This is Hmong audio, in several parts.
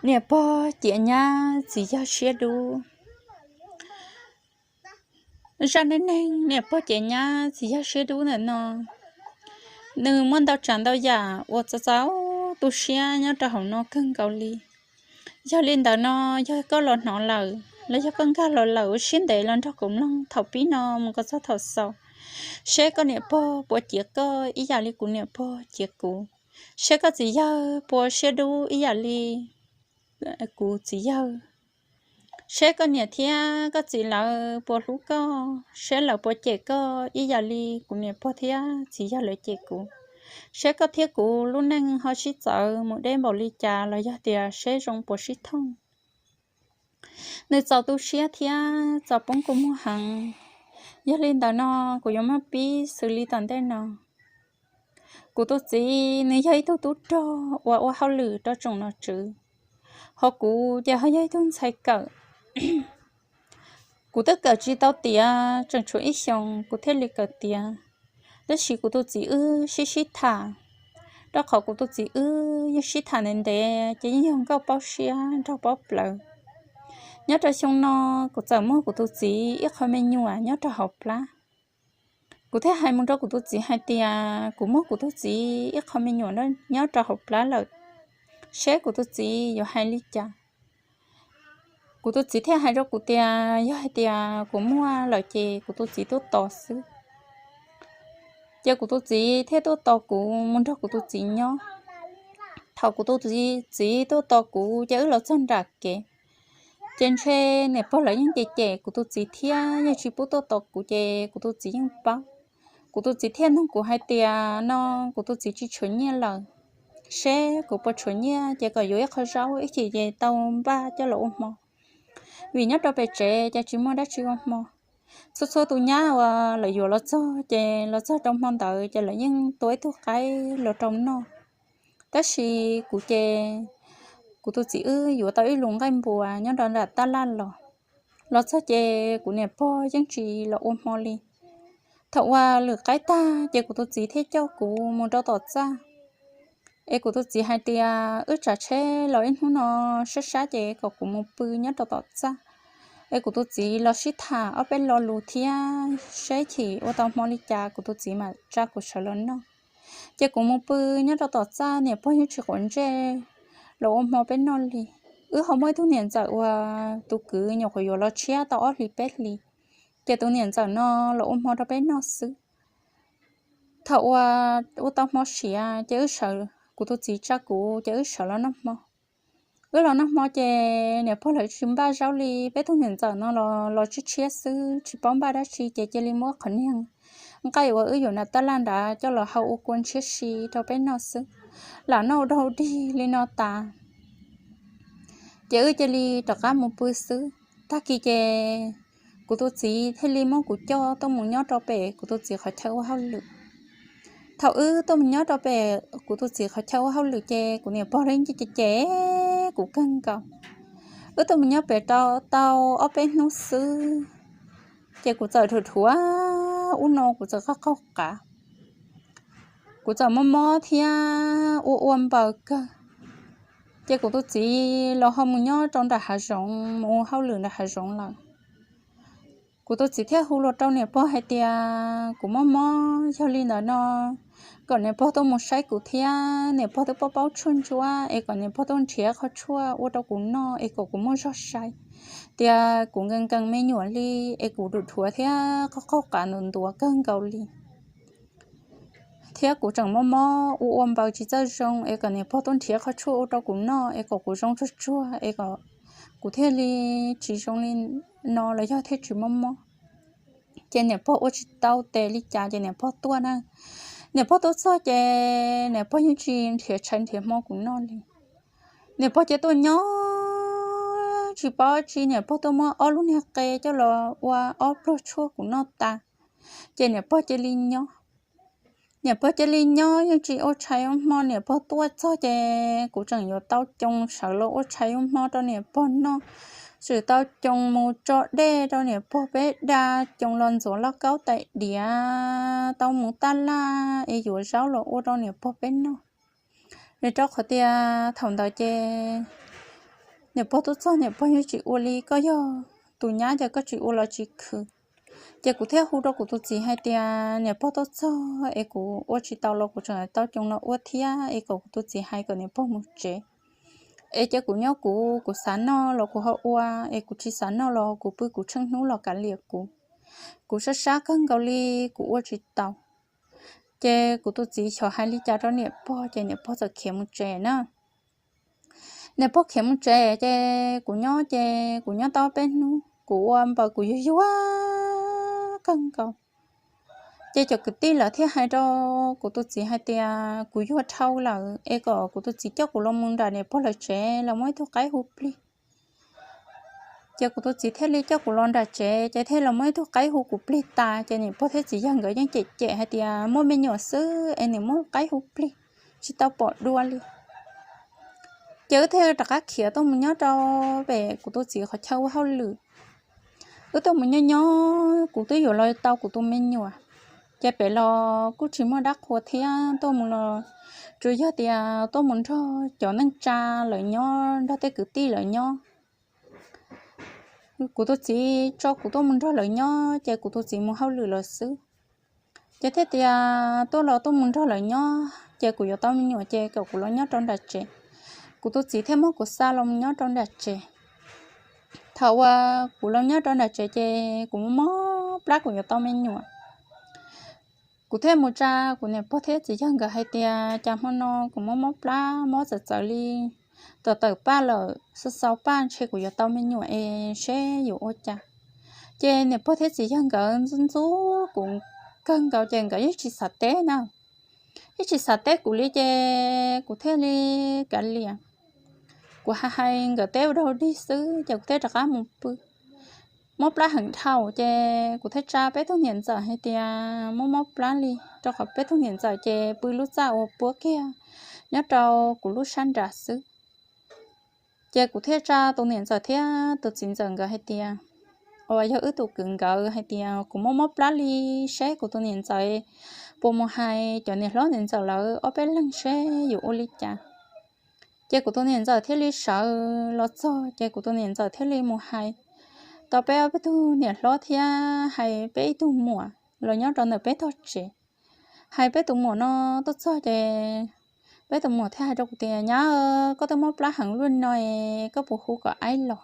Niam pog ciav nyab txiv yawg siab dub. Zaj neej neeg niam pog ciav nyab txiv yawg siab dub ntawm no, nws muaj ntau tsav ntau yam uas txaus txaus tu siab nyob rau hauv no kawg nkaus li. Yog li ntawd no, yog koj los hnov lawm los yog koj nkag los lawm, ua siab ntev los nrog kuv mloog thaum pib no mus kom txog thaum xaus, seb koj niam pog puas ciav koj ib yam li kuv niam pog ciav kuv, seb koj txiv yawg puas siab dub ib yam li kuv txiv yawg, seb koj niam thiab koj txiv lawv puas hlub koj, seb lawv puas cem koj ib yam li kuv niam pog thiab txiv yawg lawv cem kuv, seb koj thiab kuv lub neej ho sib txawv mus deb npaum li cas los yog tias seb zoo puas sib thooj. Nws txaus tu siab thiab txaus poob kua muag heev. Yog li ntawd no, kuv yuav muab pib xws li tom ntej no. Kuv tus txiv nws yog ib tug tub rog uas ua hauj lwm rau tsoom nom tswv. Ho kuv ces ho yog ib tug ntxhais kawm. Kuv twb kawm tsis tau tiav, tseem tshuav ib xyoos kuv thiaj li kawm tiav. Tab sis kuv tus txiv wb sib sib tham, rau qhov kuv tus txiv wb yeej sib tham ntev ntev ces yeej yog nkauj paub siab nraug paub plawv. Nyob rau xyoo no, kuv txawm muab kuv tus txiv ib qho me nyuam nyob rau hauv plab. Kuv thiaj hais mus rau kuv tus txiv hais tias kuv muab kuv tus txiv ib qho me nyuam nyob rau hauv plab lawm, seb kuv tus txiv yuav hais li cas. Kuv tus txiv thiaj hais rau kuv tias yog hais tias kuv muaj lawm ces kuv tus txiv tuaj tos xwb. Ces kuv tus txiv thiaj tuaj tos kuv mus nrog kuv tus txiv nyob. Thaum kuv tus txiv tuaj tos kuv ces wb los txog nram kev, ces ntshe niam pog lawv yeej cem cem kuv tus txiv thiab yeej tsis pub tuaj tos kuv ces kuv tus txiv yeej paub. Kuv tus txiv thiaj nug kuv hais tias no kuv tus txiv tsis tshuav nyiaj lawm, seb kuv puas tshuav nyiaj ces kom yuav ib qho zaub ib chim ces tau npaj coj los ua hmo, vim nyob rau pem tsev ces tsis muaj dab tsi ua hmo. Txhua txhua tus nyab uas lawv yuav los txog ces los txog rau hmo ntawd ces lawv yeej tua ib tug qaib los rau noj. Tab sis kuv ces kuv tus txiv wb yuav tau ib lus nqaij npuas nyob rau nram taj laj los. Los txog ces kuv niam pog yeej tsis los ua hmo li. Thaum uas lwm qaib tag ces kuv tus txiv thiaj coj kuv mus rau tom txaj. Es kuv tus txiv hais tias wb tsav tsheb los ib hnub no sab sab ces kom kuv mus pw nyob rau tom txaj. Es kuv tus txiv los sib tham ob peb lo lus thiab seb chim ua tau hmo li cas kuv tus txiv mam tsa kuv sawv los noj. Ces kuv mus pw nyob rau tom txaj, niam pog yeej tsis quav ntsej los ua hmo peb noj li. Wb ho muaj ib tug niam ntxawm uas tus kwv nyuam qhuav yuav los tshiab tau ob hlis peb hlis, ces tus niam ntxawm no los ua hmo rau peb noj xwb. Thaum uas ua tau hmo siav ces wb sawv, kuv tus txiv tsa kuv ces wb sawv los noj hmo. Wb los noj hmo ces niam pog lawv tsis npaj zaub li, peb tug niam ntxawm no los los tshiab tshiab xwb tsis paub npaj dab tsi ces cia li muab qhov niag nqaij uas wb yuav nram taj laj nrad coj los hau ua kua ntshiab si rau peb noj xwb. Lam noj ua dog dig li no tas ces wb cia li rov qab mus pw xwb. Tag kis ces kuv tus txiv thiaj li muab kuv coj tuaj mus nyob rau pem kuv tus txiv qhov chaw ua hauj lwm. Thaum wb tuaj mus nyob rau pem kuv tus txiv qhov chaw ua hauj lwm ces kuv niam pog lawv cem cem kuv kawg nkaus. Wb tuaj mus nyob pem rau tau ob peb hnub xwb ces kuv txawm dhuav dhuav ub no kuv txawm qaug qaug qav, kuv txawm mob mob thiab ua ua npaws kawg. Ces kuv tus txiv los ho mus nyob rau nram hav zoov mus ua hauj lwm nram hav zoov lawm. Kuv tus txiv thiaj hu los rau niam pog hais tias kuv mob mob, yog li ntawd no kom niam pog tuaj mus saib kuv thiab, niam pog twb paub paub tshuaj ntsuab es kom niam pog tuaj nrhiav qhov tshuaj ua rau kuv noj es kom kuv muaj zog sai, tias kuv nkees nkees me nyuam li es kuv dhuav dhuav thiab qaug qaug qav ntuav ntuav kawg nkaus li. Thiab kuv tseem mob mob ua ua npaws tsis txawj zoo es kom niam pog tuaj nrhiav qhov tshuaj ua rau kuv noj es kom kuv zoo tsuag tsuag es kom kuv thiaj li tsis zoo li no los yog thiaj tsis mob mob. Ces niam pog ua tsis tau tes li cas ces niam pog tuaj na. Niam pog tuaj txog ces niam pog yeej tsis nrhiav tshais nrhiav hmo kuv noj li. Niam pog ces tuaj nyob tsis paub tsi, niam pog tuaj muab ob lub niag qe coj los ua ob pluag tshuaj kuv noj tas, ces niam pog cia li nyob. Niam pog cia li nyob yeej tsis ua tshais ua hmo, niam pog tuaj txog ces kuv tseem yuav tau coo sawv los ua tshais ua hmo rau niam pog noj, tseem tau coo mus tso dej rau niam pog peb da, coo los ntxuav lauj kaub tais diav, tau mus taj laj es yuav zaub los ua rau niam pog peb noj. Vim rau qhov tias thaum ntawd ces niam pog tuaj txog niam pog yeej tsis ua li, koj yog tus nyab ces koj tsis ua los tsis khwv. Ces kuv thiaj hu rau kuv tus txiv hais tias niam pog tuaj txog es kuv ua tsis tau los kuv tseem tau coo no ua thiab, es kom kuv tus txiv hais kom niam pog mus tsev. Es ces kuv nyob kuv, kuv xav noj los kuv ho ua, es kuv tsis xav noj los kuv pw kuv tsheej hnub los kav liam kuv. Kuv sab sab kawg nkaus li, kuv ua tsis tau. Ces kuv tus txiv xyov hais li cas rau niam pog ces niam pog txawm khiav mus tsev na. Niam pog khiav mus tsev ces kuv nyob, ces kuv nyob tau peb hnub kuv ua npaws kuv yuag yuag kawg nkaus. Ces cov kwv tij lawv thiaj hais rau kuv tus txiv hais tias kuv yuag dhau lawm es kom kuv tus txiv coj kuv los mus nram niam pog lawv tsev los muab ib tug qaib hu plig. Ces kuv tus txiv thiaj li coj kuv los nram tsev, ces thiaj los muab ib tug qaib hu kuv plig tas, ces niam pog thiab txiv yawg nkawd yeej cem cem hais tias muaj me nyuam xwb es nws muab qaib hu plig, tsis tau pom dua li. Ces wb thiaj rov qab khiav tuaj mus nyob rau pem kuv tus txiv qhov chaw ua hauj lwm. Wb tuaj mus nyob nyob kuv twb yuav los tau kuv tus me nyuam, ces pem los kuj tsis muaj dab qhua thiab, tuaj mus los tsuas yog tias tuaj mus nrog cov neej tsa lawv nyob, nrog tej kwv tij lawv nyob. Kuv tus txiv tso kuv tuaj mus nrog lawv nyob, ces kuv tus txiv mus hauj lwm lawm xwb. Ces thiaj tias tuaj los tuaj mus nrog lawv nyob, ces kuv yuav tau me nyuam ces kom kuv los nyob rau nram tsev. Kuv tus txiv thiaj muab kuv xa los nyob rau nram tsev. Thaum uas kuv los nyob rau nram tsev ces kuv muaj mob plab kuv yuav tau me nyuam. Kuv thiaj mus tsa kuv niam pog thiab txiv yawg nkawd hais tias cas hmo no kuv muaj mob plab mob txawv txawv li, tawm tawm paj lawm xau xau paj, ntshe kuv yuav tau me nyuam es seb yuav ua cas. Ces niam pog thiab txiv yawg nkawd ntxub ntxub kuv kawg nkaus ces nkawd yeej tsis xav teb na. Yeej tsis xav teb kuv li ces kuv thiaj li kav liam. Kuv hais hais nkawd teb ua dog dig xwb ces kuv thiaj rov qab mus pw. Mob plab heev dhau ces kuv thiaj tsa peb tug niam ntxawm hais tias muaj mob plab li, rau qhov peb tug niam ntxawm ces pw lub txaj uas puab kiag nyob rau kuv lub sab nrad xwb. Ces kuv thiaj tsa tus niam ntxawm thiab tus txiv ntxawm nkawd hais tias, uas yog wb tus kwv nkawd hais tias kuv muaj mob plab li, seb kuv tus niam ntxawm puas mus hais cov niam hlob niam ntxawm lawv ob peb leeg seb yuav ua li cas. Ces kuv tus niam ntxawm thiaj li sawv los txog ces kuv tus niam ntxawm thiaj li mus hais tau peb ob peb tug niam hlob thiab hais peb ib tug muam los nyob rau ntawm peb tog tsev. Hais peb tus muam no tuaj txog ces peb tus muam thiaj hais rau kuv tias, Nyab, koj twb mob plab heev luaj no es koj puas hu kom aib los?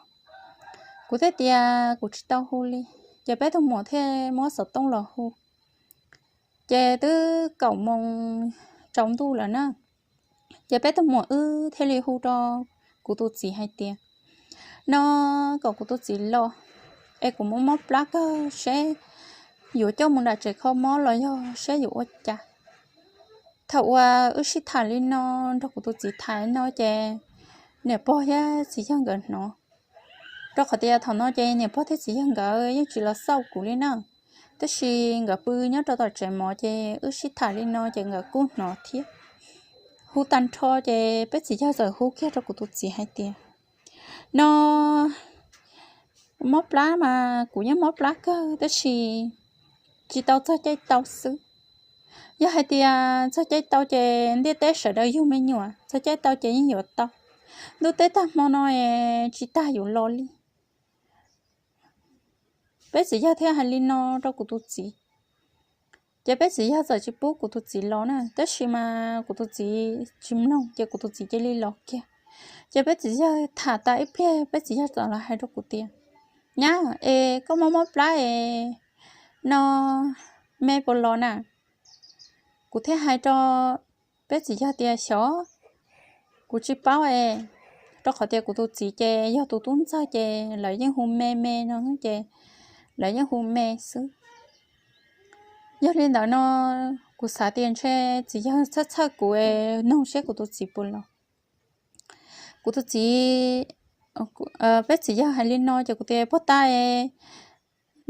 Kuv thiaj tias kuv tsis tau hu li. Ces peb tus muam thiaj muab xov tooj los hu. Ces twb kaum moos tsaus ntuj lawm na. Ces peb tus muam wb thiaj li hu rau kuv tus txiv hais tias, No, kom kuv tus txiv los es kuv muaj mob plab kawg, seb yuav coj mus nram tsev kho mob los yog seb yuav ua cas. Thaum uas wb sib tham li no, nrog kuv tus txiv tham no ces niam pog thiab txiv yawg nkawd hnov. Rau qhov tias thaum no ces niam pog thiab txiv yawg nkawd yeej tsis los xauj kuv li na, tab sis nkawd pw nyob rau tom tsev mov ces wb sib tham li no ces nkawd kuj hnov thiab. Hu tag nrho ces peb txiv yawg txawm hu kiag rau kuv tus txiv hais tias, No, mob plab mas kuv yeej mob plab kawg tab sis tsis tau txog caij tau xwb. Yog hais tias txog caij tau ces ntiaj teb sawv daws yug me nyuam, txog caij tau ces yeej yuav tau. Ntuj teb tag hmo no es tsis tas yuav los li. Peb txiv yawg thiaj hais li no rau kuv tus txiv. Ces peb txiv yawg txawm tsis pub kuv tus txiv los na, tab sis mas kuv tus txiv tsis mloog ces kuv tus txiv cia li los kiag. Ces peb txiv yawg tham tas ib pliag peb txiv yawg txawm los hais rau kuv tias, Nyab, es koj mob mob plab es no me puas los na? Kuv thiaj hais rau peb txiv yawg tias, Xyov, kuv tsis paub es, rau qhov tias kuv tus txiv ces yog tus tub ntxawg ces lawv yeej hu me me no ces lawv yeej hu me xwb. Yog li ntawd no kuv xav tias ntshe txiv yawg txhawj txhawj kuv es noog seb kuv tus txiv puas los. Kuv tus txiv, peb txiv yawg hais li no ces kuv tias, Puag ta es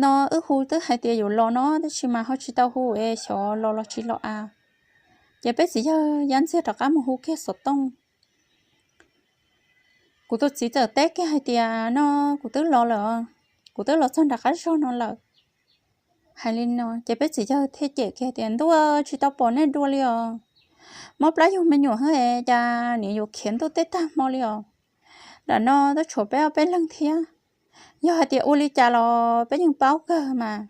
no wb hu twb hais tias yuav los no tab sis mas ho tsis tau hu es xyov los los tsis los a. Ces peb txiv yawg ya ntxiag rov qab mus hu kiag xov tooj. Kuv tus txiv txawm teb kiag hais tias, No, kuv twb los lawm, kuv twb los txog nram qab zog no lawm. Hais li no ces peb txiv yawg thiaj cem kiag tias, Ntuj, tsis tau pom nej dua li os. Mob plab yug me nyuam xwb es cas niam yuav khiav ntuj teb tag hmo li os. Lam no twb tshuav peb ob peb leeg thiab. Yog hais tias ua li cas los peb yeej paub kawg mas.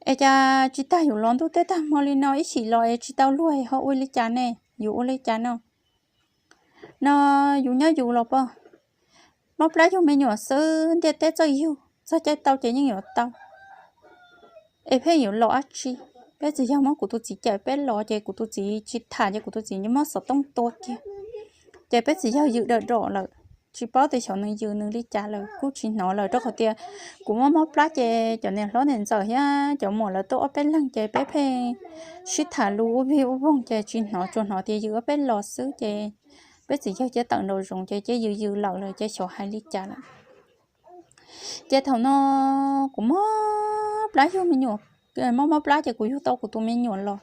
Es cas tsis tas yus los ntuj tej tag hmo li no ib chim los es tsis tau luag es ho ua li cas ne, yus ua li cas no? No yus nyob yus los pog, mob plab yug me nyuam xwb, ntiaj teb txawj yug, txog caij tau ces yeej yuav tau. Es pheej yuav los dab tsi? Peb txiv yawg muab kuv tus txiv cais peb los ces kuv tus txiv tsis tham ces kuv tus txiv muab xov tooj tua kiag. Ces peb txiv yawg yws dam dom lawm, tsis paub tias xyov nws yws nws li cas lawm, kuj tsis hnov lawm rau qhov tias kuv muab mob plab ces cov niam hlob niam ntxawm thiab cov muam lawv tuaj ob peb leeg ces peb pheej sib tham lus ua vig ua voog ces tsis hnov, tsuas hnov tias yws ob peb los xwb ces peb txiv yawg cia tawm nraum zoov ces cia yws yws lawm lawm ces xyov hais li cas lawm. Ces thaum no kuv mob plab yug me nyuam, mob mob plab ces kuv yug tau kuv tus me nyuam los,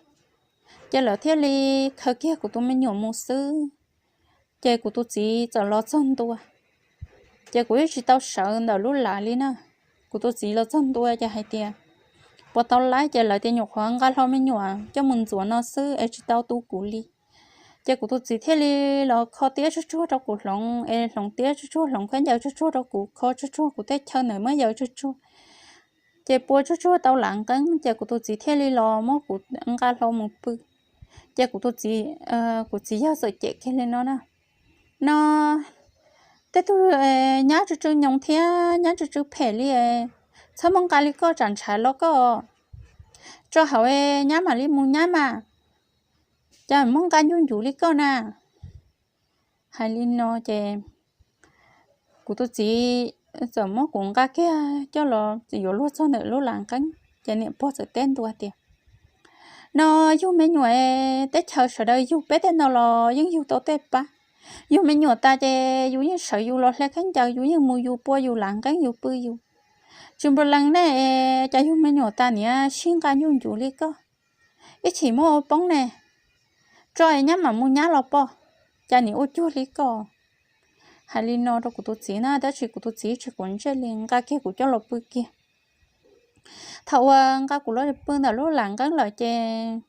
ces lawv thiaj li khaws kiag kuv tus me nyuam mus xwb. Ces kuv tus txiv txawm los txog ntua, ces kuv yeej tsis tau sawv ntawm lub lav li na. Kuv tus txiv los txog ntua ces hais tias puas tau laib, ces lawv tias nyuam qhuav nqa hlo me nyuam coj mus ntxuav no xwb es tsis tau tu kuv li. Ces kuv tus txiv thiaj li los kho tiab tsuag tsuag rau kuv hloov, es hloov tiab tsuag tsuag, hloov khaub ncaws tsuag tsuag rau kuv, kho tsuag tsuag kuv tej chaw ntawm muab yaws tsuag tsuag. Ces pua tsuag tsuag tau lav nqeeb ces kuv tus txiv thiaj li los muab kuv nqa hlo mus pw. Ces kuv tus txiv, kuv txiv yawg txawm cem kiag li no na, no tej tug nyab tsw tsw nyoos thiab nyab tsw tsw phem li, txhob muab nqa li koj tsam ntshav los koj, tso hauv nyab mam li mus nyab mas, cas muab nqa ncuj ncuv li koj na. Hais li no ces kuv tus txiv txawm muab kuv nqa kiag coj los yuav luag txog ntawm lub lav nqeeb ces niam pog txawm teb ntua tias, no yug me nyuam, teb chaws sawv daws yug peb tej no los yeej yug tau tej pab. Yug me nyuam tas ces yus yeej sawv yus los hle khaub ncaws, yus yeej mus yus pua yus lav nqeeb yus pw yus. Tsis npau lees ne, cas yug me nyuam tas niam sib nqa ncuj ncuv li koj. Ib chim muab ua poob ne, tso nyab mam mus nyab los pog, cas niam ua cuag li koj. Hais li no rau kuv tus txiv na, tab sis kuv tus txiv tsis quav ntsej li, nqa kiag kuv coj los pw kiag. Thaum uas nqa kuv los pw ntawm lub lav nqeeb lawm ces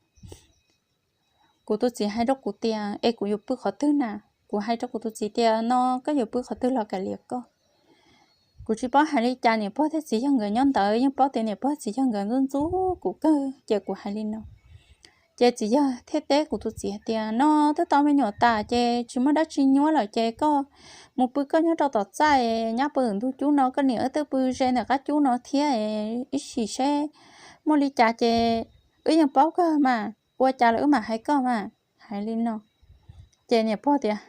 kuv tus txiv hais rau kuv tias, es kuv yuav pw qhov twg na? Kuv hais rau kuv tus txiv tias, no koj yuav pw qhov twg los kav liam koj. Kuv tsis paub hais li cas, niam pog thiab txiv yawg nkawd nyob ntawd yeej paub tias niam pog txiv yawg nkawd ntxub ntxub kuv kawg, ces kuv hais li no. Ces txiv yawg thiaj teb kuv tus txiv hais tias, no twb tau me nyuam tas ces tsis muaj dab tsi nyuab lawm ces koj mus pw koj nyob rau tom txaj, nyab pw ntug cub no, koj niam wb twb pw ze ntawm qab cub no thiab, ib sim seb muaj li cas ces wb yeej paub kawg mas, ua cas los wb mam hais koj mas. Hais li no ces niam pog tias,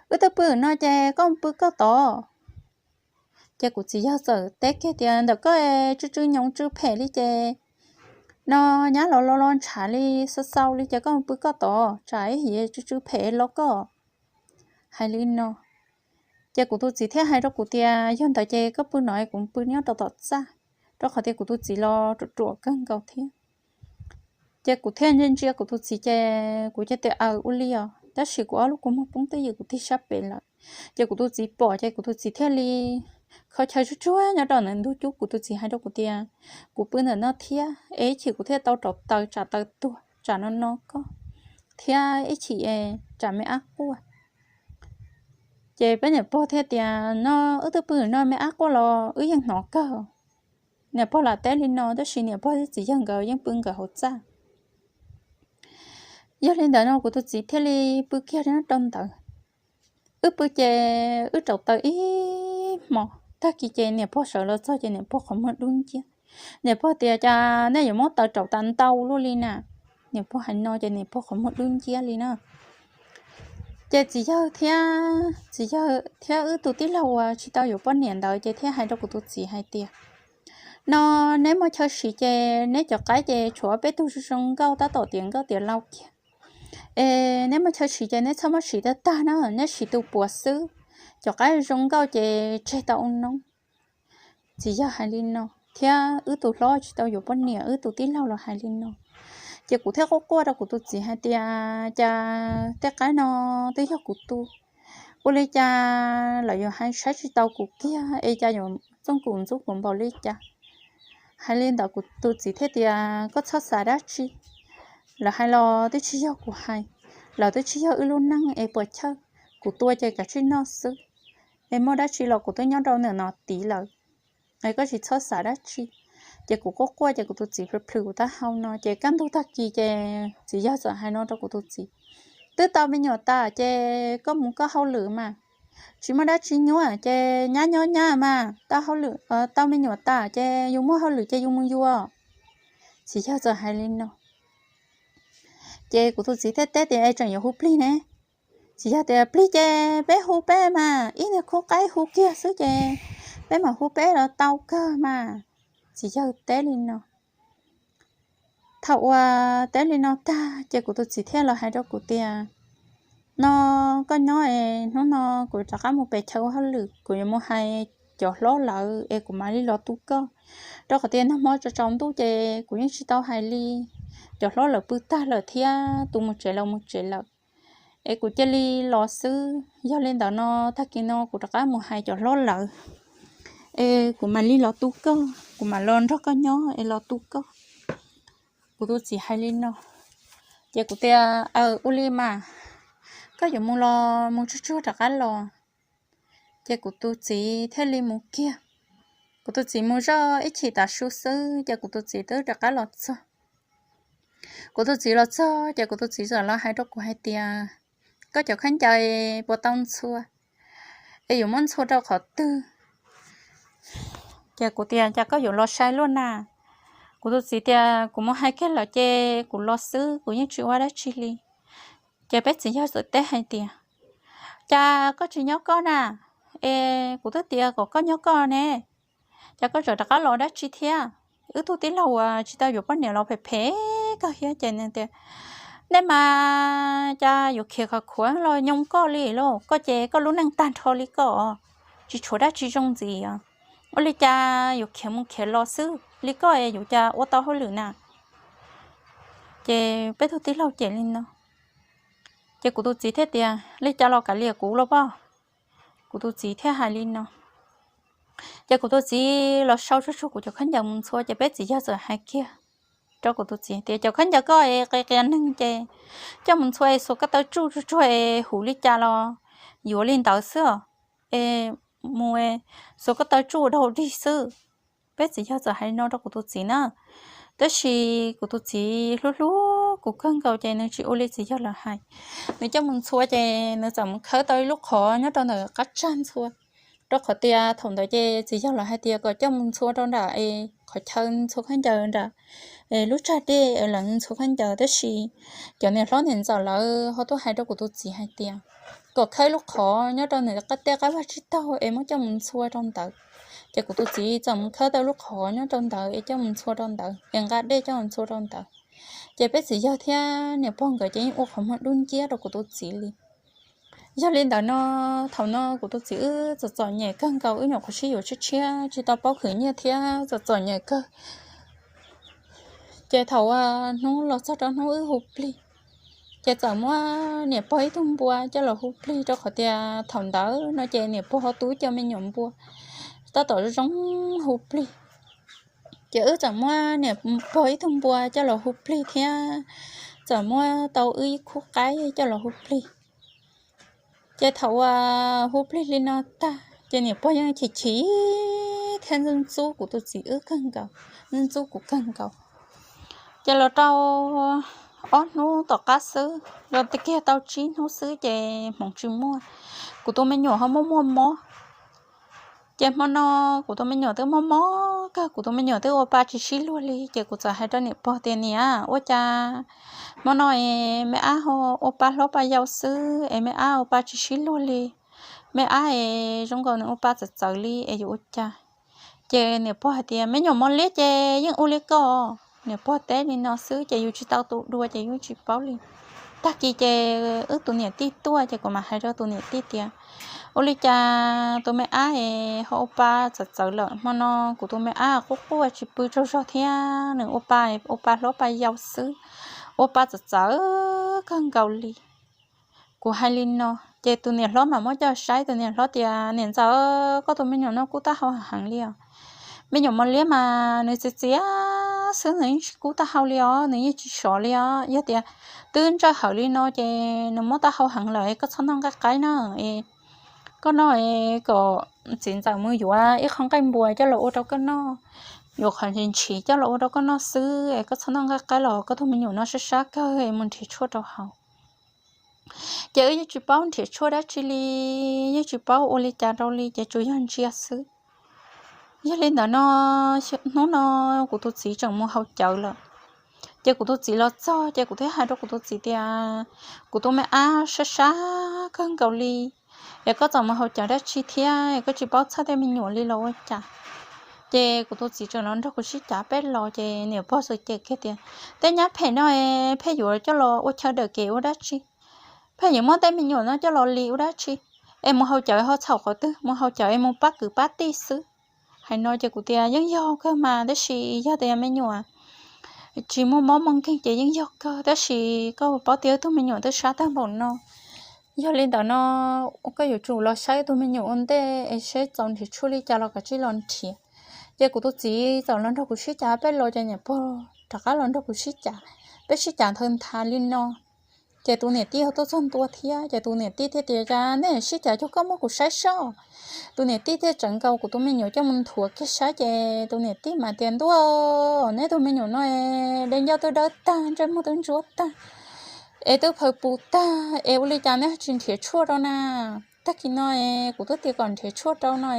wb twb pw no ces koj mus pw koj tod. Ces kuv txiv yawg txawm teb kiag tias, ntawm koj tsw tsw nyoos tsw phem li ces no nyab los los los ntshav li xau xau li ces koj mus pw koj tod, tsam ib yam tsw tsw phem los koj. Hais li no ces kuv tus txiv thiaj hais rau kuv tias, yog ntawd ces koj pw no es kuv pw nyob rau tom txaj, rau qhov tias kuv tus txiv los ruam ruam kawg nkaus thiab. Ces kuv thiaj ntsia ntsia kuv tus txiv ces kuv cia tias aws ua li os, tab sis kuv ob lub kua muag poob twj ywm kuv tig sab pem lawm. Ces kuv tus txiv pom ces kuv tus txiv thiaj li kho chaw tsuag tsuag nyob rau ntawm ntug cub, kuv tus txiv hais rau kuv tias, kuv pw ntawm no thiab es ib chim kuv thiaj tau rauv taws tsam taws tuag tsam no no koj, thiab ib chim es tsam me ab quaj. Ces peb niam pog thiaj tias, no wb twb pw no me ab quaj los wb yeej hnov kawg. Niam pog lam teb li no tab sis niam pog thiab txiv yawg nkawd yeej pw nkawd hauv txaj. Yog li ntawd no kuv tus txiv thiaj li pw kiag nyob rau ntawd. Wb pw ces wb rauv taws ib hmos, tag kis ces niam pog sawv los txog ces niam pog qhov muag dub nciab. Niam pog tias, cas nej yuav muab taws rauv tas ntau luaj li na? Niam pog hais no ces niam pog qhov muag dub nciab li na. Ces txiv yawg thiab, txiv yawg thiab wb tus tij laug uas tsis tau yuav poj niam ntawd ces thiaj hais rau kuv tus txiv hais tias, no neb muaj chaw siv ces neb cov qaib ces tshuav peb tug zoo zoo nkauj tab tom tiav nkauj tiav laus kiag. Es neb muaj chaw siv ces neb txhob muab siv tag tag na, neb siv tus puav xwb, cov qaib zoo nkauj ces tseg tau ua noob. Txiv yawg hais li no, thiab wb tus hlob tsis tau yuav poj niam, wb tus tij laug los hais li no. Ces kuv thiaj quaj quaj rau kuv tus txiv hais tias, cas tej qaib no twb yog kuv tu, ua li cas lawv yuav hais saib tsis taus kuv kiag es cas yuav txooj kuv ntxub kuv npaum li cas? Hais li ntawd kuv tus txiv thiaj tias, koj txhob xav dab tsi, lawv hais los twb tsis yog kuv hais, lawv twb tsis yog wb lub neej es puas chawj, kuv tua ces kav tsij noj xwb. es muaj dab tsi los kuv twb nyob rau ntawm no tid lawm, es koj tsis txhob xav dab tsi. Ces kuv quaj quaj ces kuv tus txiv plhws plhws kuv taub hau no ces kaj ntug tag kis ces txiv yawg txawm hais no rau kuv tus txiv: Twb tau me nyuam tas ces koj mus koj hauj lwm mas, tsis muaj dab tsi nyuaj ces nyab nyob nyab mas, tau hauj lwm, tau me nyuam tas ces yus muaj hauj lwm ces yus mus yuav. Txiv yawg txawm hais li no. Ces kuv tus txiv thiaj teb tias: Es tseem yuav hu plig ne? Txiv yawg tias: Plig ces peb hu peb mas, ib niag khub qaib hu kiag xwb ces peb mam hu peb los tau kawg mas. Txiv yawg teb li no. Thaum uas teb li no tag ces kuv tus txiv thiaj los hais rau kuv tias: No koj nyob es hnub no kuv rov qab mus pem chaw ua hauj lwm, kuv yuav mus hais cov hlob lawv es kuv mam li los tu koj, rau qhov tias nag hmo tsaus tsaus ntuj ces kuv yeej tsis tau hais li. Cov hlob lawv pw tag lawm thiab tus mus tsev los mus tsev lawm, es kuv cia li los xwb. Yog li ntawd no tag kis no kuv rov qab mus hais cov hlob lawv es kuv mam li los tu koj, kuv mam los nrog koj nyob es los tu koj. Kuv tus txiv hais li no. Ces kuv tias: Aws, ua li mas, koj yuav mus los mus tsuag tsuag rov qab los. Ces kuv tus txiv thiaj li mus kiag. Kuv tus txiv mus zoj ib chim tav su xwb ces kuv tus txiv twb rov qab los txog. Kuv tus txiv los txog ces kuv tus txiv txawm los hais rau kuv hais tias: Koj cov khaub ncaws puas tau ntxhua? Es yuav muab ntxhua rau qhov twg? Ces kuv tias: Cas koj yuav los sai luaj na? Kuv tus txiv tias: Kuv mus hais kiag lawm ces kuv los xwb, kuv yeej tsis ua dab tsi li. Ces peb txiv yawg txawm teb hais tias: Cas koj tsis nyob koj na? Es kuv twb tias kom koj nyob koj ne, cas koj tseem rov qab los dab tsi thiab? Wb tug tij laug uas tsis tau yuav poj niam los phem phem kawg thiab ces nws tias: Nej mas cas yuav khiav khov khuav los nyoo koj li lauj, koj ces koj lub neej tag nrho li koj, tsis tshuav dab tsi zoo ntxiv os. Ua li cas yuav khiav mus khiav los xwb li koj es yuav cas ua tau hauj lwm na? Ces peb tug tij laug cem li no. Ces kuv tus txiv thiaj tias: Li cas los kav liam kuv los poj. Kuv tus txiv thiaj hais li no. Ces kuv tus txiv los sau tsuag tsuag kuv cov khaub ncaws mus ntxhua ces peb txiv yawg txawm hais kiag rau kuv tus txiv tias: Cov khaub ncaws koj es qia qia neeg ces coj mus ntxhua es xuas koj taw tsuj tsuag tsuag es huv li cas los yuav li ntawd xwb os, es mus xuas koj taw tsuj ua dog dig xwb. Peb txiv yawg txawm hais li no rau kuv tus txiv na. Tab sis kuv tus txiv hlub hlub kuv kawg nkaus ces nws tsis ua li txiv yawg lawv hais. Nws coj mus ntxhua ces nws txawm mus khawb tau ib lub qhov nyob rau ntawm qab tsag ntxhua, rau qhov tias thaum ntawd ces txiv yawg lawv hais tias kom coj mus ntxhua rau nram es qhov chaw ntxhua khaub ncaws nram lub tsag dej lawv ntxhua khaub ncaws, tab sis cov niam hlob niam ntxawm lawv ho tuaj hais rau kuv tus txiv hais tias kom khawb ib lub qhov nyob rau nws tej qab vaj tsib taug es muab coj mus ntxhua rau ntawd. Ces kuv tus txiv txawm mus khawb tau lub qhov nyob rau ntawd es coj mus ntxhua rau ntawd es nqa dej coj mus ntxhua rau ntawd. Ces peb txiv yawg thiab niam pog nkawd ces yeej ua qhov muag dub nciab rau kuv tus txiv li. Yog li ntawd no, thaum no kuv tus txiv wb txom txom nyem kawg nkaus, wb nyuam qhuav sib yuav tshiab tshiab tsis tau paub khwv nyiaj thiab txom txom nyem kawg. Ces thaum hnub los txog rau hnub wb hu plig, ces txawm muab niam pog ib tug npua coj los hu plig rau qhov tias thaum ntawd no ces niam pog ho tu cov me nyuam npua tab tom zoo hu plig. Ces wb txawm muab niam pog ib tug npua coj los hu plig thiab txawm muab tau wb ib khub qaib coj los hu plig. Ces thaum uas hu plig li no tag ces niam pog yeej chim chim thiab ntxub ntxub kuv tus txiv wb kawg nkaus, ntxub ntxub kuv kawg nkaus. Ces los rau ob hnub tom qab xwb, los kiag tau tsib hnub xwb ces hmoov tsis muaj, kuv tus me nyuam ho muaj muaj mob. Ces hmo no kuv tus me nyuam twb mob mob kawg, kuv tus me nyuam twb ua pa tsis sib luag li, ces kuv txawm hais rau niam pog tias: Niam, ua cas hmo no es me ab ho ua pa hlob pa yau xwb es me ab ua pa tsis sib luag li, me ab es zoo nkaus nws ua pa txawv txawv li es yuav ua cas? Ces niam pog hais tias: Me nyuam mos liab ces yeej ua li koj. Niam pog teb li no xwb ces yus tsis tau tu dua ces yus tsis paub li. Tag kis ces wb tus niam tij tuaj ces kuv mam hais rau tus niam tij tias: Ua li cas tus me ab es ho ua pa txawv txawv lawm, hmo no kuv tus me ab quaj quaj tsis pw tsaug zog thiab, nws ua pa, ua pa hlob pa yau xwb, ua pa txawv txawv kawg nkaus li. Kuv hais li no, ces tus niam hlob mam muab coj saib, tus niam hlob tias: Niam ntxawm, koj tus me nyuam no kub taub hau heev li os. Me nyuam mos liab mas nws txias txias xwb, nws yeej tsis kub taub hau li os, nws yeej tsis sov li os. Yog tias twb ntsawj hawm li no ces nws mob taub hau heev lawm, koj txhob noj nqaij qaib na, es koj noj es kom txiv ntxawm mus yuav ib qho nqaij npua coj los ua rau koj noj, yuav qhov ntshis ntshis coj los ua rau koj noj xwb es koj txhob noj nqaij qaib los koj tus me nyuam no sab sab kawg es mus nrhiav tshuaj rau haus. Ces wb yeej tsis paub nrhiav tshuaj dab tsi li, yeej tsis paub ua li cas rau li ces tsuas yog ntsia xwb. Yog li ntawd no, hnub no kuv tus txiv tseem mus haus cawv lawm. Ces kuv tus txiv los txog ces kuv thiaj hais rau kuv tus txiv tias, kuv tus me ab sab sab kawg nkaus li, es koj txawm mus haus cawv dab tsi thiab es koj tsis paub txhawj tej me nyuam li los ua cas? Ces kuv tus txiv tseem los nrog kuv sib cav peb los ces niam pog txawm cem kiag tias, tej nyab phem no es pheej yuav coj los ua chaw dawm kev ua dab tsi? Pheej yuav muab tej me nyuam no coj los li ua dab tsi? Es mus haus cawv ho txhaum qhov twg, mus haus cawv es mus pab kwv pab tij xwb. Hais no ces kuv tias yeej yog kawg mas, tab sis yog tias me nyuam tsis muaj mob muaj nkeeg ces yeej yog kawg, tab sis koj paub tias wb tug me nyuam twb sab tag npaum no. Yog li ntawd no, koj yuav tsum los saib wb tug me nyuam ua ntej es seb txaus nrhiav tshuaj li cas los kav tsij los nrhiav. Ces kuv tus txiv txawm los nrog kuv sib cav peb los ces niam pog rov qab los nrog kuv sib cav. Peb sib cav nthawv nthav li no, ces tus niam tij ho tuaj txog ntua thiab ces tus niam tij thiaj tias, cas nej sib cav cuag koj muab kuv saib soj? Tus niam tij thiaj tsawv nkaus kuv tus me nyuam coj mus nthuav kiag saib ces tus niam tij mas tias, ntuj, neb tug me nyuam no es dej ncauj twb dawb tag, ntsej muag twb ntsuab tag, es twb phaws pus tag es ua li cas neb tsis nrhiav tshuaj rau na? Tag kis no es kuv twb tias kom nrhiav tshuaj rau no,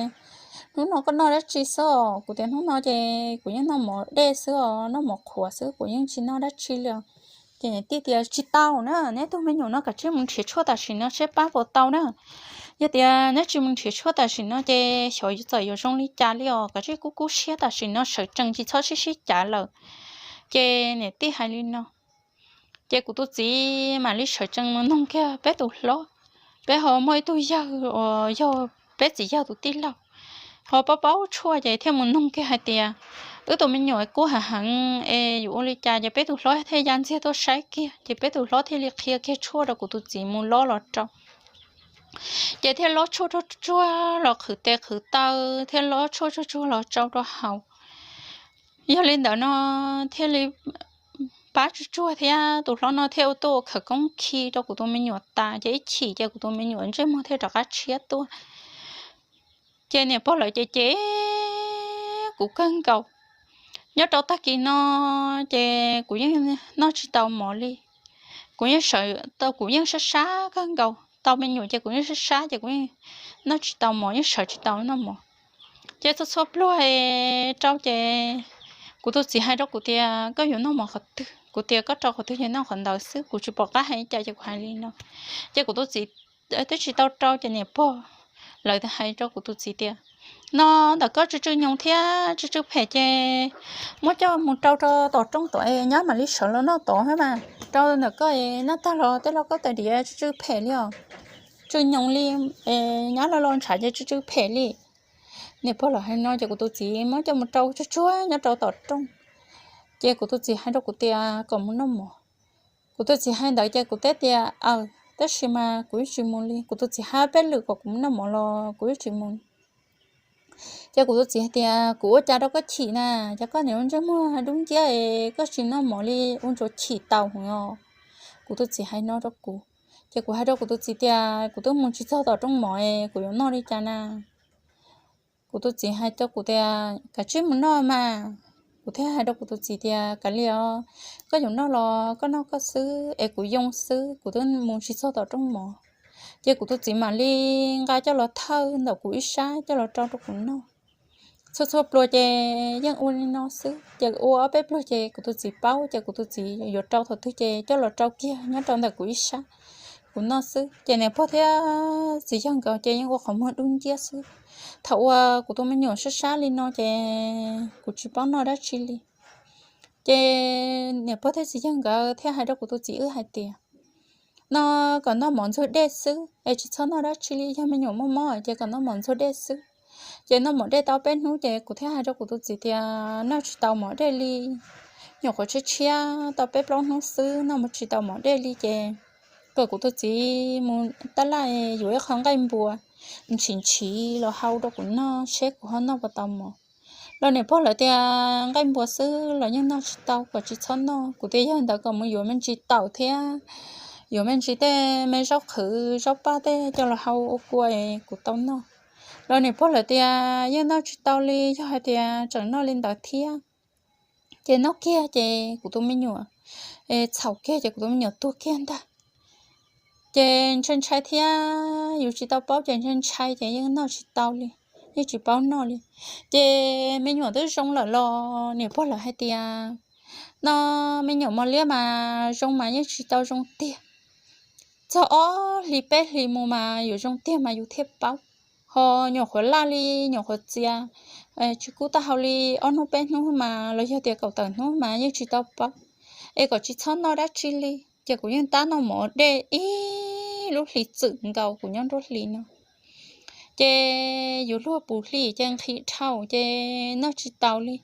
hnub no koj noj dab tsi xwb os? Kuv tias hnub no ces kuv yeej noj mov dej xwb os, noj mov qhuav xwb, kuv yeej tsis noj dab tsi li os. Ces niam tij tias, tsis tau na, neb tug me nyuam no kav tsij mus nrhiav tshuaj tam sim no seb pab puas tau na. Yog tias neb tsis mus nrhiav tshuaj tam sim no ces xyov txawm yuav zoo li cas li os, kav tsij kub kub siab tam sim no sawv tsees tsis txhob sib sib cav lawm. Ces niam tij hais li no, ces kuv tus txiv mam li sawv tsees mus noog kiag peb tus hlob. Peb ho muaj ib tug yawg uas yog peb txiv yawg tus tij laug ho paub paub tshuaj ces thiaj mus noog kiag hais tias, wb tus me nyuam kub heev heev es yuav ua li cas? Ces peb tus hlob thiaj ya ntxiag tuaj saib kiag ces peb tus hlob thiaj li qhia kiag tshuaj rau kuv tus txiv mus lob los rau. Ces thiaj lob tshuaj tsuag tsuag los qhwv tes qhwv taw, thiaj lob tshuaj tsuag tsuag los tsau rau haus. Yog li ntawd no thiaj li pab tsuag tsuag thiab tus hlob no thiaj ua tuaj ua khawv koob khi rau kuv tus me nyuam tas ces ib chim ces kuv tus me nyuam ntsej muag thiaj rov qab tshiab tuaj. Ces niam pog lawv ces cem kuv kawg nkaus. Nyob rau tag kis no ces kuv yeej noj tsis tau mov li. Kuv yeej sawv, kuv yeej sab sab kawg nkaus, tau me nyuam ces kuv yeej sab sab ces kuv yeej noj tsis tau mov, yeej sawv tsis tau noj mov. Ces txhua txhua pluag rau ces kuv tus txiv hais rau kuv tias, koj yuav noj mov qhov twg? Kuv tias koj rau qhov twg ces noj qhov ntawd xwb, kuv tsis pom qab hais li cas ces kuv hais li no. Ces kuv tus txiv twb tsis tau rau ces niam pog lawv hais rau kuv tus txiv tias, no ntawm koj tsw tsw nyoos thiab tsw tsw phem ces muab coj mus rau rau tom rooj tod es nyab mam li sawv los noj tod thiab mas. Rau ntawm koj es noj tag los tej lauj kaub tais diav tsw tsw phem li os, tsw nyoos li, nyab los los ntshav ces tsw tsw phem li. Niam pog lawv hais no ces kuv tus txiv muab coj mus rau tsuag tsuag nyob rau tom rooj. Ces kuv tus txiv hais rau kuv tias kom mus noj mov. Kuv tus txiv hais ntawd ces kuv teb tias, aws, tab sis mas kuv yeej tsis mus li. Kuv tus txiv hais peb lwm kom kuv mus noj mov los kuv yeej tsis mus. Ces kuv tus txiv hais tias, kuv ua cas rau koj chim na? Ces koj niam ua ntsej muag dub nciab es koj tsis noj mov li, ua ntsuav chim taus heev os. Kuv tus txiv hais no rau kuv. Ces kuv hais rau kuv tus txiv tias, kuv twb mus tsis txog tom rooj mov es kuv yuav noj li cas na? Kuv tus txiv hais rau kuv tias, kav tsij mus noj mas. Kuv thiaj hais rau kuv tus txiv tias, kav liam os, koj yuav noj los koj noj koj xwb es kuv yoo xwb, kuv twb mus tsis txog tom rooj mov. Ces kuv tus txiv mam li nqa coj los thawj ntawm kuv ib sab coj los rau rau kuv noj. Txhua txhua pluag ces yeej ua li no xwb, ces ua ob peb pluag ces kuv tus txiv paub ces kuv tus txiv yuav rau thaum twg ces coj los rau kiag nyob rau ntawm kuv ib sab, kuv noj xwb. Ces niam pog thiab txiv yawg nkawd ces yeej ua qhov muag dub nciab xwb. Thaum uas kuv tus me nyuam sab sab li no ces kuv tsis paub noj dab tsi li. Ces niam pog thiab txiv yawg nkawd thiaj hais rau kuv tus txiv wb hais tias, no kom noj mov ntxuag dej xwb es tsis txhob noj dab tsi li, yog me nyuam muaj mob ces kom noj mov ntxuag dej xwb. Ces noj mov dej tau peb hnub ces kuv thiaj hais rau kuv tus txiv tias, noj tsis tau mov dej li, nyuam qhuav tshiab tshiab tau peb plaub hnub xwb, noj tsis tau mov dej li ces kom kuv tus txiv mus tab laj yuav ib qho nqaij npua ntshis ntshis los hau rau kuv noj seb kuv ho noj puas tau mov. Los niam pog lawv tias nqaij npua xwb los yeej noj tsis tau, kom tsis txhob noj. Kuv tias yog ntawd kom mus yuav me ntsis taum thiab yuav me ntsis tej me zaub qhwv zaub paj tej coj los hau ua kua es kuv tau noj. Los niam pog lawv tias yeej noj tsis tau li, yog hais tias tseem noj li ntawd thiab ces noj kiag ces kuv tus me nyuam, txhaum kiag ces kuv tus me nyuam tuag kiag ntag. Ces ntshai ntshai thiab yus tsis tau paub ces ntshai ntshai ces yeej noj tsis tau li, yeej tsis paub noj li. Ces me nyuam twb zoo lawm los niam pog lawv hais tias no me nyuam mos liab mas zoo mas yeej tsis tau zoo tiag. Txog ob hlis peb hlis mus mas yuav zoo tiag mas yus thiaj paub. Ho nyuam qhuav laj li, nyuam qhuav txias, tsis kub taub hau li ob hnub peb hnub mas los yog tias kaum tawm hnub mas yeej tsis tau paub. Es kom tsis txhob noj dab tsi li ces kuv yeej tab noj mov dej ib lub hlis txwm nkaus kuv nyob nruab hlis no. Ces yus luag puv hlis ces nqhis dhau ces noj tsis taus li.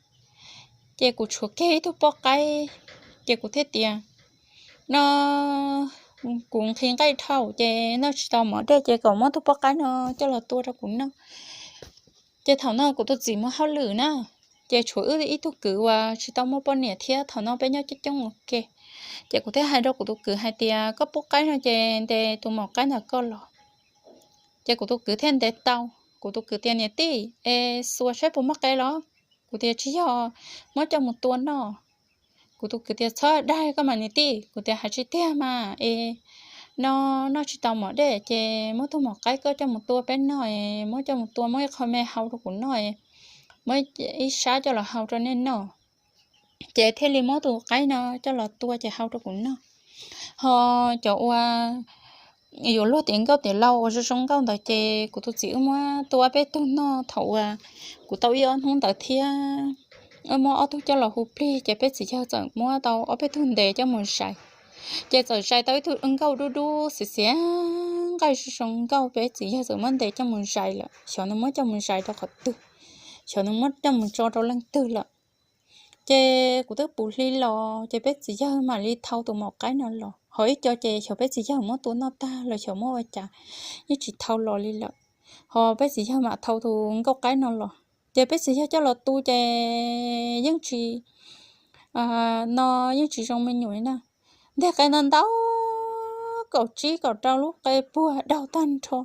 Ces kuv tshuav kiag ib tug poj qaib, ces kuv thiaj tias no kuv nqhis nqaij dhau ces noj tsis tau mov dej ces kom muab tug poj qaib no coj los tua rau kuv noj. Ces thaum no kuv tus txiv muaj hauj lwm na, ces tshuav wb ib tug kwv uas tsis tau muaj poj niam thiab thaum no peb nyob coob coob ua ke. Ces kuv thiaj hais rau kuv tus kwv hais tias koj pub qaib no ces ntes tus maum qaib ntawm koj los. Ces kuv tus kwv thiaj ntes tau. Kuv tus kwv tias niam tij es xuas saib puas muaj qe los? Kuv tias tsis yog, muab coj mus tua noj. Kuv tus kwv tias txhob dag koj mas niam tij. Kuv tias hais tsis tiag mas es no noj tsis tau mov dej ces muab tug maum qaib koj coj mus tua peb noj es muab coj mus tua muab ib qho me hau rau kuv noj es muab ib sab coj los hau rau nej noj. Ces thiaj li muab tus qaib no coj los tua ces hau rau kuv noj. Ho cov uas yuav luag tiav nkauj tiav laus uas zoo zoo nkauj ntawd ces kuv tus txiv wb muab tua ob peb tug noj thaum uas kuv tau ib ob hnub ntawd thiab. Wb muab ob tug coj los hu plig ces peb txiv yawg txawm muab tau ob peb tug ntes coj mus zais. Ces txawm zais tau ib tug nkauj dub dub xiav xiav nqaij zoo zoo nkauj, peb txiv yawg txawm muab ntes coj mus zais lawm, xyov nws muab coj mus zais rau qhov twg, xyov nws muab coj mus tso rau leej twg lawm. Ces kuv twb puv hli los ces peb txiv yawg mam li thau tus maum qaib no los, ho ib co ces xyov peb txiv yawg muab tua noj tag los xyov muab ua cas yeej tsis thau los li lawm. Ho peb txiv yawg mam thau tus nkauj qaib no los ces peb txiv yawg coj los tu ces yeej tsis, no yeej tsis zoo me nyuam li na. Nteg qe ntau ntau, kaum tsib kaum rau lub qe puag daug tag nrho,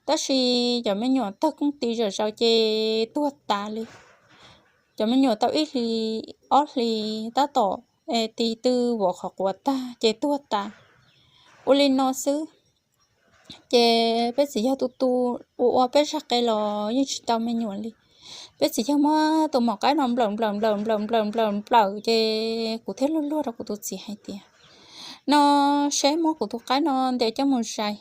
tab sis cov me nyuam tawg koob tis zom zaws ces tuag tas li. Cov me nyuam tau ib hlis ob hlis tab tom tis tw vov qhov quav tag ces tuag tas. Ua li no xwb ces peb txiv yawg tu tu ua ua peb zaj qe los yeej tsis tau me nyuam li. Peb txiv yawg muab tus maum qaib no nplawm nplawm nplawm nplawm nplawm nplawm nplawm ces kuv thiaj luag luag rau kuv tus txiv hais tias no seb muab kuv tus qaib no ntes coj mus zais,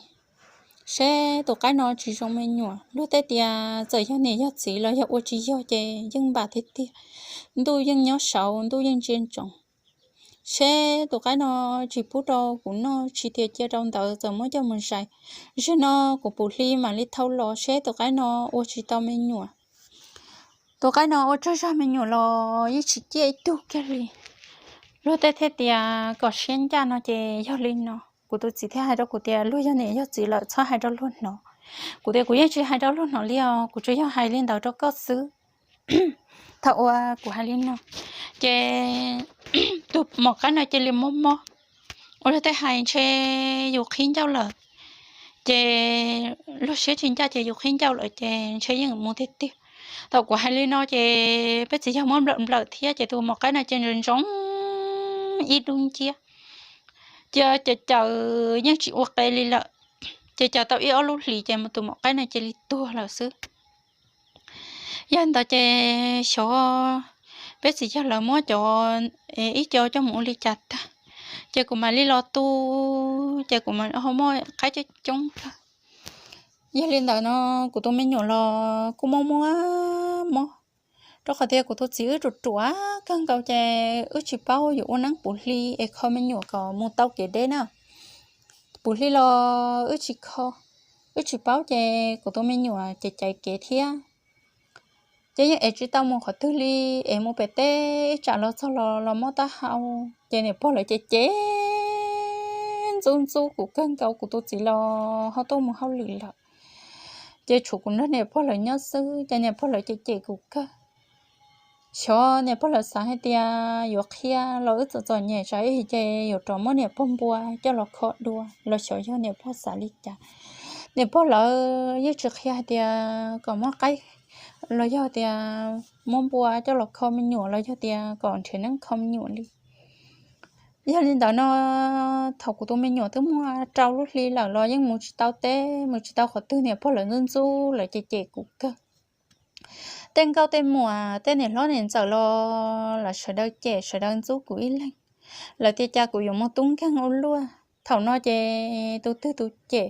seb tus qaib no tsis zoo me nyuam. Luag tej tias txawm yog niam yog txiv los yog ua tsis yog ces yeej npam tiag tiag, ntuj yeej nyob saud ntuj yeej ntsia ntsoov. Seb tus qaib no tsis pub rau kuv noj tsis tias cia rau ntawd txawm muab coj mus zais. Zaum no kuv puv hli mam li thau los seb tus qaib no ua tsis tau me nyuam. Tus qaib no ua tsawg zag me nyuam los yeej tsis ciaj ib tug kiag li. Luag tej thiaj tias kom siab ncaj no ces yog li no. Kuv tus txiv thiaj hais rau kuv tias luag yog niam yog txiv lawm txhob hais rau luag hnov. Kuv tias kuv yeej tsis hais rau luag hnov li os, kuv tsuas yog hais li ntawd rau koj xwb. Thaum uas kuv hais li no ces tus maum qaib no cia li mob mob. Ua luag tej hais ntshe yus qhib ncauj lawm, ces luag siab tsis ncaj ces yus qhib ncauj lawm ces ntshe yeej mus tiag tiag. Thaum kuv hais li no ces peb txiv yawg muab nplawm nplawm thiab ces tus maum qaib no ces ntsoov ntsoov ib dub nciab. Ces caws caws yeej tsis ua qe li lawm. Ces caws tau ib ob lub hlis ces tus maum qaib no cia li tuag lawm xwb. Yog ntawd ces xyov peb txiv yawg lawv muab cov ib co coj mus ua li cas tag, ces kuv mam li los tu, ces kuv ho muaj qaib coob coob kawg. Yog li ntawd no kuv tus me nyuam los kuj mob mob mob, rau qhov tias kuv tus txiv wb ruam ruam kawg nkaus ces wb tsis paub yuav ua neeb puv hli es kho me nyuam kom mus tau kev deb na. Puv hli los wb tsis kho, wb tsis paub ces kuv tus me nyuam ces caiv kev thiab. Ces yeej ev tsis tau mus qhov twg li, ev mus pem teb ib tsam los txog los los mob taub hau. Ces niam pog lawv ces cem ntxub ntxub kuv kawg nkaus, kuv tus txiv los ho tuaj mus hauj lwm lawm. Ces tshuav kuv nrog niam pog lawv nyob xwb ces niam pog lawv ces cem kuv kawg. xyov niam pog lawv xav hais tias yuav qhia los wb txom txom nyem tsam ib ces yuav rov muab niam pog npua coj los kho dua los xyov yog niam pog xav li cas. Niam pog lawv yeej tsis qhia hais tias kom muab qaib los yog tias muab npua coj los kho me nyuam los yog tias kom nrhiav neeb kho me nyuam li. Yog li ntawd no, thaum kuv tus me nyuam twb muaj rau lub hli lawm los yeej mus tsis tau teb mus tsis tau qhov twg, niam pog lawv ntxub ntxub lawv cem cem kuv kawg. Tej nkauj tej muam tej niam hlob niam ntxawm los lawv sawv daws cem sawv daws ntxub kuv ib leeg. Lawv tias cas kuv yuav mus tub nkeeg ua luaj. Thaum no ces tus twg tus cem,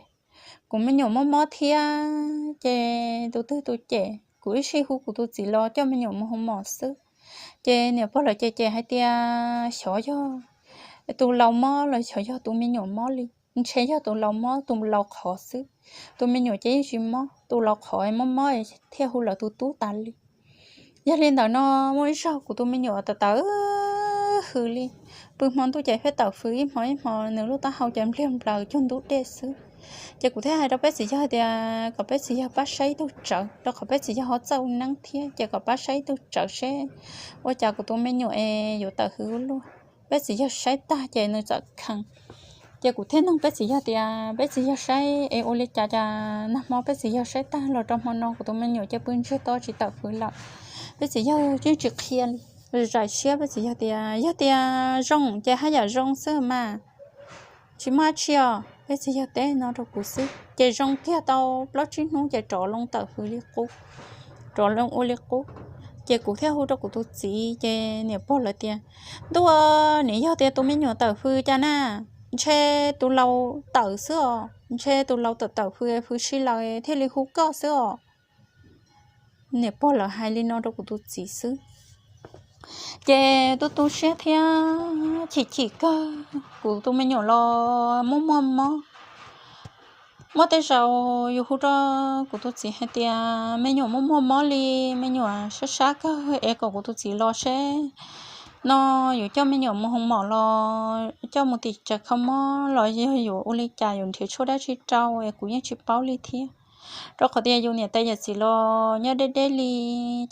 kuv me nyuam mob mob thiab ces tus twg tus cem, kuv ib sij hu kuv tus txiv los coj me nyuam mus hu mos xwb. Ces niam pog lawv cem cem hais tias xyov yog tus laus mob los xyov yog tus me nyuam mob li. Ntshe yog tus laus mob, tus laus qhov xwb. Tus me nyuam ces yeej tsis mob, tus laus qhov mob mob thiaj hu lawv tus tub tas li. Yog li ntawd no, muaj ib zaug kuv tus me nyuam tawm tawm hws li, pw hmo ntuj ces pheej tawm hws ib hmo ib hmo, nws lub taub hau ces npliag nplaws cuag ntub dej xwb. Ces kuv thiaj hais rau peb txiv yawg tias kom peb txiv yawg pab saib ib tug tsawv, rau qhov peb txiv yawg ho txawj ua neeb thiab, ces kom pab saib ib tug tsawv seb ua cas kuv tus me nyuam es yuav tawm hws ua luaj. Peb txiv yawg saib tag ces nws txawm kheev. Ces kuv thiaj nug peb txiv yawg tias peb txiv yawg saib es ua li cas cas nag hmo peb txiv yawg saib tag los rau hmo no kuv tus me nyuam cia pw ntsiag to tsis tawm hws lawm. Peb txiv yawg yeej tsis qhia li, zais siab. Peb txiv yawg tias yog tias zoo ces haj yam zoo xwb mas, tsis muaj dab tsi os. Peb txiv yawg teb no rau kuv xwb ces zoo kiag tau plaub tsib hnub ces rov loo tawm hws li qub, rov loo ua li qub. Ces kuv thiaj hu rau kuv tus txiv ces niam pog lawv tias, ntuj, nim yog tias tus me nyuam tawm hws cas na, ntshe tus laus tawm xwb os, ntshe tus laus tawm tawm hws hws si lawm thiaj li hu koj xwb os. Niam pog lawv hais li no rau kuv tus txiv xwb. Ces tu tu siab thiab chim chim kawg, kuv tus me nyuam los muaj muaj mob. Muaj tej zaum yus hu rau kuv tus txiv hais tias me nyuam muaj muaj mob li, me nyuam sab sab kawg es kom kuv tus txiv los seb no yuav coj me nyuam mus hu mos los coj mus tim tsev kho mob los yog yuav ua li cas, yuav nrhiav tshuaj dab tsi rau es kuv yeej tsis paub li thiab. Rau qhov tias yus niam tais yawm txiv los nyob deb deb li,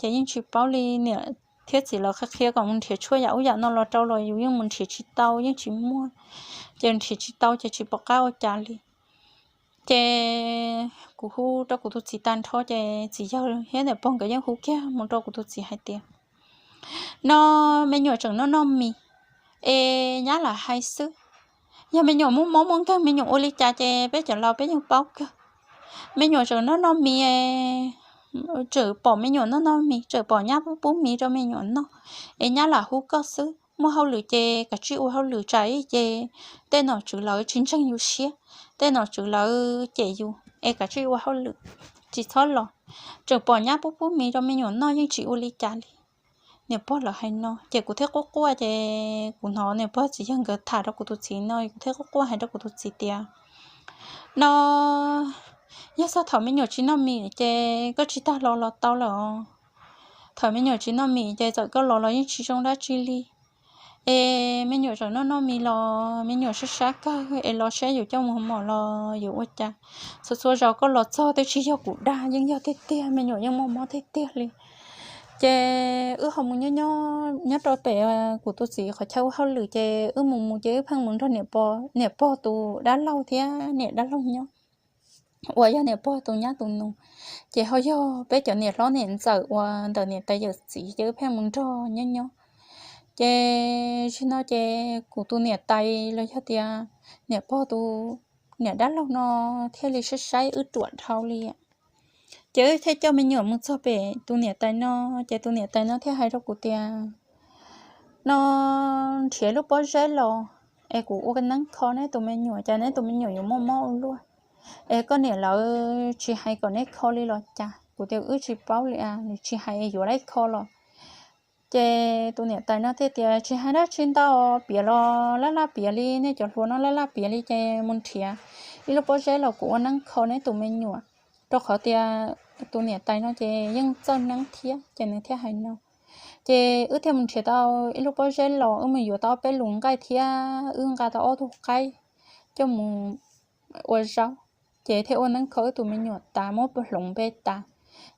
ces yeej tsis paub li niam thiab txiv lawv qhia qhia kom mus nrhiav tshuaj yam ub yam no los rau los yus yeej mus nrhiav tsis tau, yeej tsis muaj. Ces nrhiav tsis tau ces tsis pom qab ua cas li. Ces kuv hu rau kuv tus txiv tag nrho ces txiv yawg thiab niam pog nkawd yeej hu kiag mus rau kuv tus txiv hais tias no me nyuam tseem noj noj mis es nyab lam hais xwb. Yog me nyuam muaj mob muaj nkeeg me nyuam ua li cas ces peb cov laus peb yeej paub kawg. Me nyuam tseem noj noj mis, tseem pom me nyuam noj noj mis, tseem pom nyab pub pub mis rau me nyuam noj, es nyab lam hu koj xwb. Muaj hauj lwm ces kav tsij ua hauj lwm tsam ib ces tej nom tswv lawv tsis ntseeg yus siab, tej nom tswv lawv cem yus es kav tsij ua hauj lwm, tsis txhob los. Tseem pom nyab pub pub mis rau me nyuam noj yeej tsis ua li cas li. Niam pog lawv hais no ces kuv thiaj quaj quaj ces kuv hnov niam pog txiv yawg nkawd tham rau kuv tus txiv no, kuv thiaj quaj quaj hais rau kuv tus txiv tias no yog txog thaum me nyuam tsis noj mis ces koj tsis tag los los tau lawm os. Thaum me nyuam tsis noj mis ces txawm koj los los yeej tsis zoo dab tsi li. Es me nyuam tseem noj noj mis los me nyuam sab sab kawg es los saib yuav coj mus mom los yuav ua cas. Txhua txhua zaus koj los txog twb tsis yog kuv dag, yeej yog tiag tiag, me nyuam yeej muaj mob tiag tiag li. Ces wb ho mus nyob nyob rau pem kuv tus txiv qhov chaw ua hauj lwm ces wb mus mus ces wb pheej mus nrog niam pog tus dab laug thiab niam dab laug nyob, uas yog niam pog tus nyab tus nus. Ces ho yog peb cov niam hlob niam ntxawm uas ntawm niam tais yawm txiv ces wb pheej mus nrog nyob nyob. Ces zaum no ces kuv tus niam tais los yog tias niam pog tus niam dab laug no thiaj li saib saib wb ruam dhau li. Ces wb thiaj coj me nyuam mus txog pem tus niam tais no, ces tus niam tais no thiaj hais rau kuv tias no nrhiav lub pob zeb los es kuv ua neeb kho neb tus me nyuam, cas neb tus me nyuam yuav muaj mob ua luaj. Es koj niam lawv tsis hais kom neb kho li los cas? Kuv tias wb tsis paub li, nws tsis hais yuav lawv kho los. Ces tus niam tais no thiaj tias tsis hais dab tsi ntau, piav los laj laj piav li, nej cov hluas no laj laj piav li ces mus nrhiav ib lub pob zeb los kuv ua neeb kho neb tus me nyuam. Rau qhov tias tus niam tais no ces yeej txawj neeb thiab ces nws thiaj hais no. Ces wb thiaj mus nrhiav tau ib lub pob zeb los, wb mus yuav tau ob peb lus nqaij thiab wb nqa tau ob tug qaib coj mus ua zaub, ces thiaj ua neeb kho wb tus me nyuam tas, muab hloov npe tas,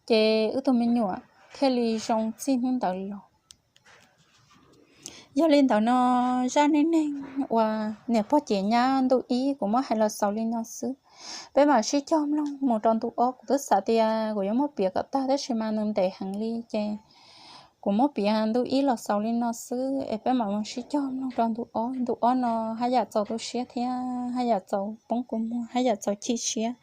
ces wb tus me nyuam thiaj li zoo txij hnub ntawd los. Yog li ntawd no, zaj neej neeg uas niam pog cev nyab ntu ib kuv muab hais los xaus li no xwb. Peb mam sib cog mloog mus rau ntu ob. Kuv twb xav tias kuv yuav muab piav kom tag tab sis mas nws ntev heev li ces kuv muab piav ntu ib los xaus li no xwb es peb mam mus sib cog mloog rau ntu ob. Ntu ob no haj yam txaus tu siab thiab haj yam txaus poob kua muag, haj yam txaus chim siab.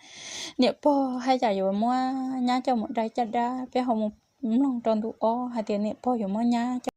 Niam pog haj yam yuav muab nyab coj mus dai caj dab. Peb ho mus mloog rau ntu ob hais tias niam pog yuav muab nyab